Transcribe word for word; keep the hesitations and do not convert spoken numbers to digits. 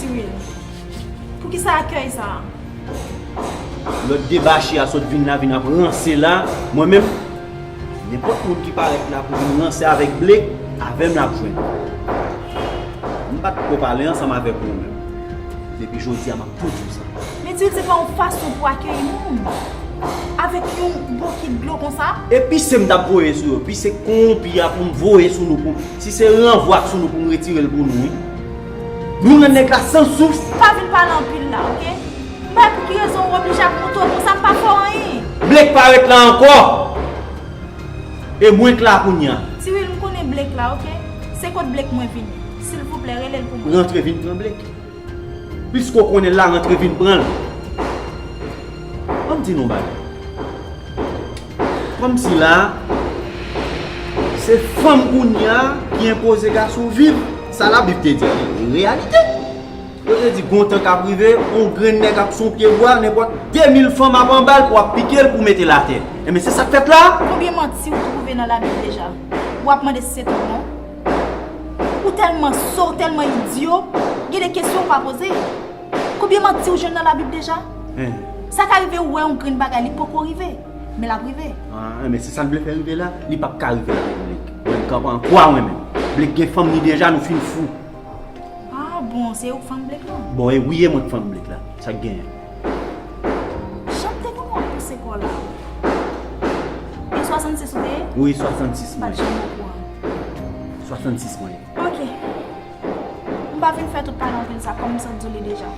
Will, poukisa akèy sa a? Lòt debache a sot vin la, vin ap ranse la. Mwen menm, nenpòt moun ki parèt la pou vin ranse avèk Blake, avè m l ap jwenn. M pa t ko pale ansanm avèk ou menm. Depi jodi a, m ap tou di w sa. Men Will, se pa yon fason pou akeyi moun. Avèk yon bokit dlo konsa. E pise m t ap voye sou yo, pise konpi a pou m voye sou nou, pou, si se ranvwa k sou nou, pou m retire l pou nou, wi. Nou rann nèg la san souf. Pa vin pale anpil la, oke? M pa wè pou ki rezon w oblije ap montre w konsa, m pa fè w anyen. Blake pa ret la ankò. E mwen k la kounye a. Ti Will, m konnen Blake la, oke? Se kot Blake mwen vini. Silvouplè, rele l pou mwen. Rantre vin pran Blake. Piske w konnen l la, rantre vin pran l. Ban m di nou yon bagay. Kòmsi la, se fanm kounye a ki enpoze gason viv. Sa Labib te di a, e reyalite. Yo te di, gon tan k ap rive, yon grenn nèg ap sou yon pye bwa, nenpòt de mil fanm ap anba l pou ap pike l, pou mete l atè. Enben, se sa k fèt la. Konbyen manti ou twouve nan Labib deja? W ap mande si se tout bon? Ou tèlman so, ou tèlman idyo, gen de kesyon ou pa poze. Konbyen manti ou jwenn nan Labib deja? Hein. Sa ka rive ou wè yon grenn bagay, li poko rive, men l ap rive. Ah, men se sa l vle fè rive la, li p ap ka rive la, Blake. Mwen, m kanpe an kwa, mwen menm. Blake gen fanm li deja, nou fin fou. Ah, bon, se ou k fanm Blake la? Bon, e wi, e mwen k fanm Blake la. Sa k genyen? Jan m te konnen w ap pouse kò w la. E swasannsis ou te ye? Wi, swasannsis mwen. M pa t janm okouran. Swasannsis mwen ye. Ok. M pa vin fè tout pale anpil sa, kòm m sot di w li deja.